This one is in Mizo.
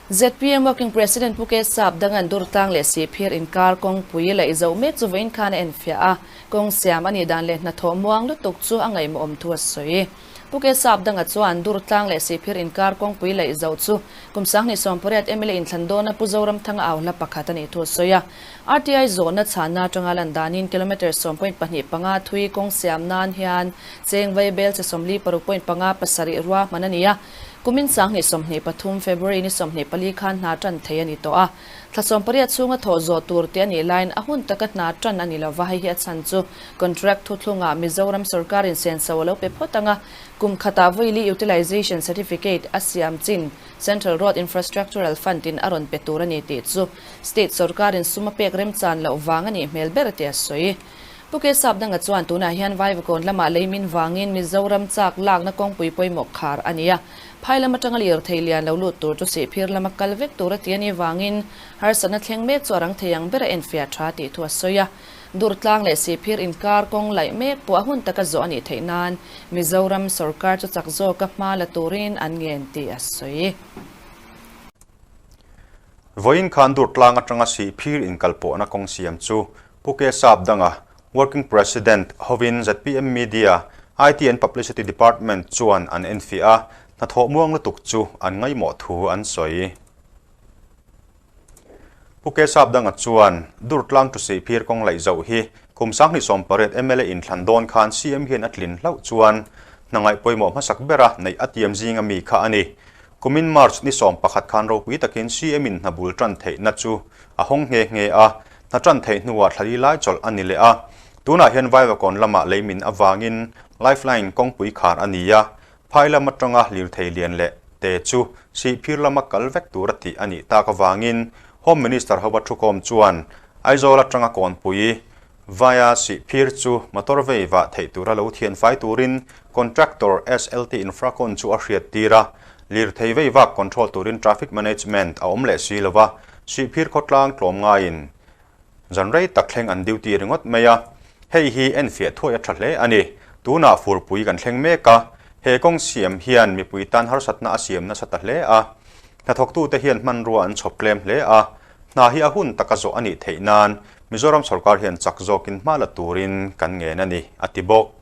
ZPM Working President Pu Ke Sap Dangan Durtlang leh Sihphir inkar kawngpui laih zoh mek chu vawiin khan a enfiah a, kawng siam a nih dan leh hnathawh muang lutuk chu a ngaihmawhawm thu a sawi. Pu Ke Sap Danga chuan Durtlang leh Sihphir inkar kawngpui laih zoh chu kum 2018 mla inthlan dawna Pu Zoramthanga au hla pakhat a nih thu a sawi a. RTI zawhna chhanna atanga lan danin kilometre sawm point pahnih panga thui kawng siam nan hian cheng vaibel che sawmli paruk point panga pasarih ruahman a ni a. Kumin 2023 February ni 24 khan hna tan thei a ni tawh a. Thla 18 chhunga thawh zawh tur tih a nih laiin a hun taka hna tan a ni lova, hei hi a chhan chu contract thuthlungah Mizoram sorkarin senso a lo pe phawt ang a, kum khatah vawili Utilization Certificate a siam chin Central Road Infrastructural Fund in a rawn pe tur a ni tih chu state sorkarin sum a pek remchan loh vang a nih hmel ber tih a sawi. Pu Ke Sapdanga chuan tunah hian Vaivakawn lamah leimin vangin Mizoram chak lakna kawngpui pawimawh khar a ni a. Phai lam atanga lirthei lian lo lut tur chu Sihphir lama kal vek tur a ti a nih vangin harsatna thleng mek chu a rang thei ang ber a enfiah tha tih thu a sawi a. Durtlang leh Sihphir inkar kawng laih mek pawh a hun taka zawh a nih theih nan Mizoram sorkar chu chak zawka hma la turin an ngen tih a sawi. Vawiin khan Durtlang atanga Sihphir inkalpawhna kawng siam chu Pu Ke Sapdanga, Working President, hovin zpm Media, IT and Publicity Department chuan an enfiah a, hnathawh muang lutuk chu an ngaihmawh thu an sawi. Pu Ke Sapdanga chuan, Durtlang to Sihphir kawng laih zoh hi kum 2018 mla inthlan dawn khan CM hian a tlin hlauh chuan hna ngaih pawimawh hmasak bera neih a tiam zinga mi kha a ni. Kumin March ni 11 khan ropui takin CM in hna bul tan theihna chu a hawng nghe nghe a, hna tan theih hnuah thla li lai chawlh a ni leh a. Tunah hian Vaivakawn lamah leimin avangin lifeline kawngpui khar a ni a, phai lam atanga lirthei lian leh te chu Sihphir lama kal vek tur a tih a nih tak avangin Home Minister hova thukhawm chuan Aizawl atanga kawnpui Vaia Sihphir chu motor vei vah theih tura lo thian fai turin contractor SLT Infracon chu a hriat tir a, lirthei vei vak control turin traffic management a awm leh si lova, Sihphir khawtlang tlawm ngaiin zan rei tak thleng an duty ringawt mai a, hei hi enfiah thuai a tha hle a ni. Tunah furpui kan thleng mek a, he kawng siam hian mipui tan harsatna a siam nasa ta hle a, hnathawktute hian hmanrua an chhawp tlem hle a, Hna hi a hun taka zawh a nih theih nan Mizoram sorkar hian chak zawkin hma la turin kan ngen a ni, a ti bawk.